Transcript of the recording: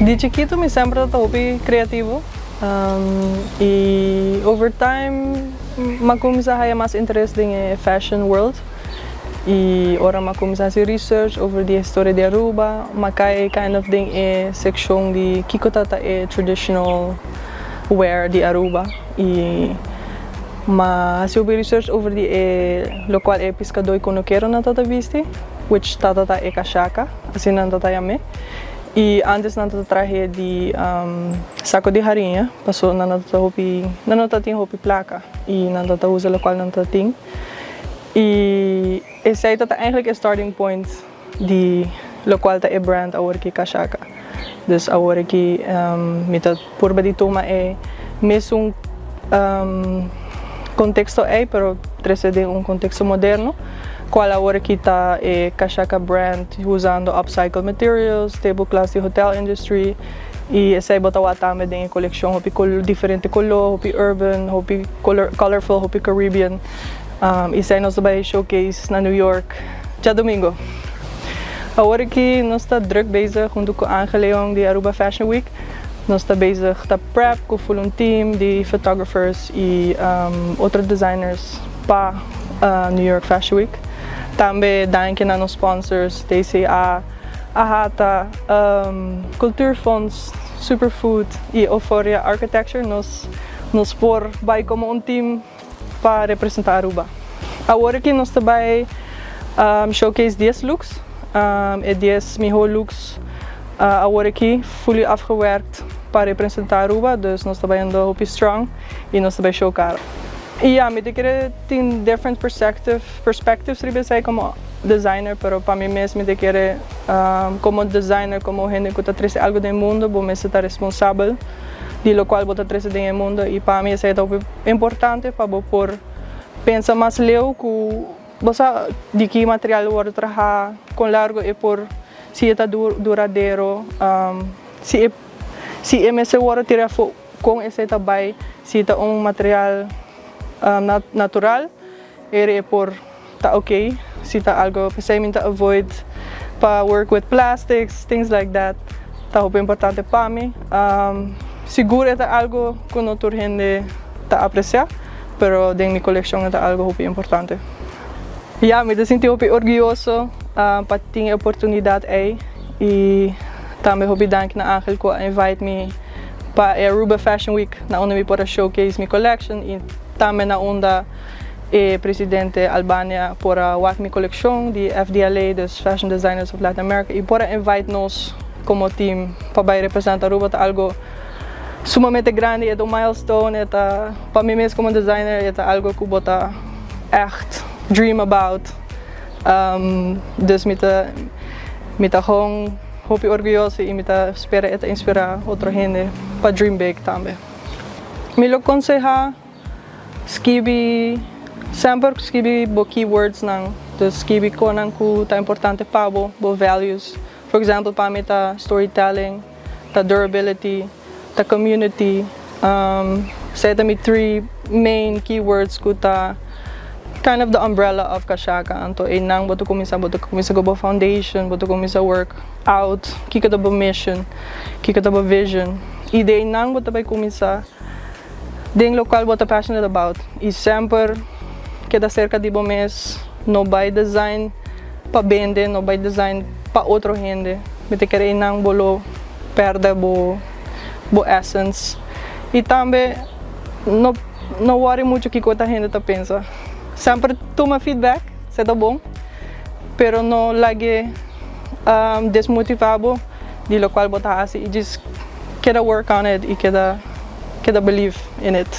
Di chikito mi semper ta hopi creativo y over time m'a cuminsa haya mas interes den e fashion world y ora m'a cuminsa haci research over di historia di Aruba, m'a cay kind of den e seccion di kico ta ta e traditional wear di Aruba y m'a haci hopi research over di e locual e piscador y cunukeronan ta ta bisti, which ta ta ta e cachaca, asina nan ta ta yam'e. Y antes nan ta traha di saco di hariña, paso nan no ta hopi, nan no ta tin hopi placa y nan ta usa locual nan ta tin. Y esey ta eigenlijk e starting point di locual ta e brand awor aki, Cachaca. Dus awor aki mi ta purba di tuma e mesun contexto ey, pero trece den un contexto moderno, cual awor aki ta e Cachaca brand, usando upcycled materials, tablecloths di hotel industry y esey bo ta wak tambe den coleccion, hopi diferente color, hopi urban, hopi colorful, hopi Caribbean. Y esey nos bay showcase na New York diadomingo. Awor aki nos ta druk bezig hunto cu Angel Leon di Aruba Fashion Week. Nos ta bezig ta prep cu full un team di photographers y otro designers pa New York Fashion Week. Tambe danki na nos sponsors TCA, AHATA, Cultuurfonds, Superfood y Euphoria Architecture. Nos por bay como un team pa representa Aruba. Awor aki nos ta bay showcase 10 looks, e 10 miho looks awor aki fully afgewerkt pa representa Aruba, dus nos ta bayendo hopi strong y nos ta bay show cara. Y ja, mi ta kere tin different perspectives riba esey como designer, pero pa mi mes mi ta kere como designer, como hende cu ta trece algo den mundo, bo mester ta responsabel di locual bo ta trece den mundo y pa mi esey ta importante pa bo por pensa mas leu cu bo di ki material bo traha, con largo e por si ta duradero, si e mester wordo tira con esey ta bay, si ta un material natural e por ta ok, si ta algo pesey mi ta avoid pa work with plastics, things like that ta hopi importante pa mi. Sigur ta algo cu no tur hende ta aprecia, pero den mi coleccion ta algo hopi importante. Ja, mi ta sinti hopi orguyoso pa tin e oportunidad ey y tambe hopi danki na Angel cu a invite mi pa Aruba Fashion Week, na unda mi por showcase mi collection y tambe na unda e presidente Albania por a wak mi coleccion di FDLA, dus Fashion Designers of Latin America, y por a invite nos como team pa bay representa Aruba ta algo sumamente grandi, e un milestone, ta pa mi mes como designer, ta algo cu bo ta echt dream about. Dus mi ta gewoon hopi orguyoso y mi ta spera ta inspira otro hende pa dream big tambe. Mi lo conseha skibi, semper skibi bo keywords nan, dus skibi cosnan cu ta importante pa bo, bo values. For example, pa mi ta storytelling, ta durability, ta community. Esey ta mi three main keywords cu ta kind of the umbrella of Cachaca. Anto, eynan bo ta cuminsa cu bo foundation, bo ta cuminsa work out, kico ta bo mission, kico ta bo vision. Y di eynan bo ta bay cuminsa den locual bo ta passionate about. Y semper keda cerca di bo mes, no bay design pa bende, no bay design pa otro hende. Mi ta kere eynan bo lo perde bo essence. Y tambe no worry mucho kico otro hende ta pensa. Semper tuma feedback, esey ta bon, pero no lag'e desmotiva bo di locual bo ta haci y just keda work on it y keda believe in it.